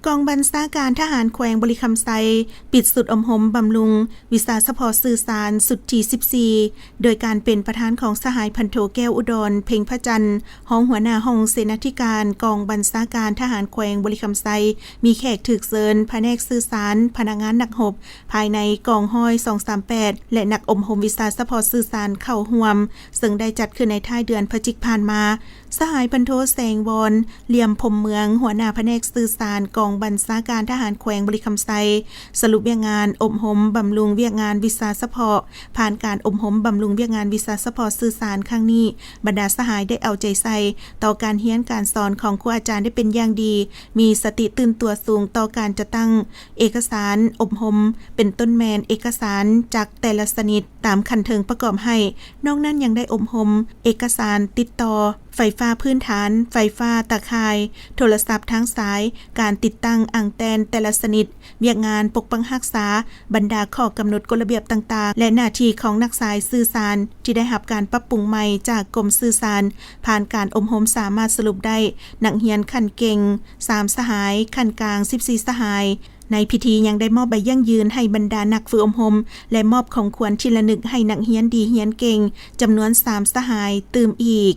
ກອງບັນຊາການທະຫານແຂວງບໍລິຄຳໄຊ ປິດຊຸດອົບຮົມບຳລຸງວິຊາສະເພາະສື່ສານຊຸດທີສິບສີ່ ໂດຍການເປັນປະທານຂອງສະຫາຍພັນໂທ ແກ້ວອຸດອນ ເພັງພະຈັນ ຮອງຫົວໜ້າຫ້ອງເສນາທິການກອງບັນຊາການທະຫານແຂວງບໍລິຄຳໄຊ, ມີແຂກຖືກເຊີນ ພະແນກສື່ສານ, ພະນັກງານນັກຮົບພາຍໃນກອງຮ້ອຍສອງສາມແປດ ແລະ ນັກອົບຮົມວິຊາສະເພາະສື່ສານເຂົ້າຮ່ວມ, ເຊິ່ງໄດ້ຈັດຂຶ້ນໃນທ້າຍເດືອນພະຈິກຜ່ານມາ. ສະຫາຍພັນໂທ ແສງວອນ ຫຼ້ຽມພົມເມືອງ ຫົວໜ້າພະແນກສື່ສານກອງບັນຊາການທະຫານແຂວງບໍລິຄຳໄຊ ສະຫຼຸບວຽກງານອົບຮົມບຳລຸງວຽກງານວິຊາສະເພາະ. ຜ່ານການອົບຮົມບຳລຸງວຽກງານວິຊາສະເພາະສື່ສານຄັ້ງນີ້, ບັນດາສະຫາຍໄດ້ເອົາໃຈໃສ່ຕໍ່ການຮຽນການສອນຂອງຄູອາຈານໄດ້ເປັນຢ່າງດີ, ມີສະຕິຕື່ນຕົວສູງຕໍ່ການຈັດຕັ້ງເອກະສານອົບຮົມ, ເປັນຕົ້ນແມ່ນເອກະສານຈັກແຕ່ລະຊະນິດ ຕາມຂັ້ນເທິງປະກອບໃຫ້. ນອກນັ້ນຍັງໄດ້ອົບຮົມເອກະສານຕິດຕໍ່ໄຟຟ້າພື້ນຖານ, ໄຟຟ້າຕາຂ່າຍ, ໂທລະສັບທາງສາຍ, ການຕິດຕັ້ງອັງແຕນແຕ່ລະຊະນິດ, ວຽກງານປົກປັກຮັກສາ, ບັນດາຂໍ້ກຳນົດກົດລະບຽບຕ່າງໆ ແລະ ໜ້າທີ່ຂອງນັກສາຍສື່ສານທີ່ໄດ້ຮັບການປັບປຸງໃໝ່ຈາກກົມສື່ສານ. ຜ່ານການອົບຮົມສາມາດສະຫຼຸບໄດ້ນັກຮຽນຂັ້ນເກັ່ງສາມສະຫາຍ, ຂັ້ນກາງສິບສີ່ສະຫາຍ. ໃນພິທີຍັງໄດ້ມອບໃບຢັ້ງຢືນໃຫ້ບັນດານັກຝຶກອົບຮົມ ແລະ ມອບຂອງຂວັນທີ່ລະນຶກໃຫ້ນັກຮຽນດີຮຽນເກັ່ງຈຳນວນສາມສະຫາຍຕື່ມອີກ.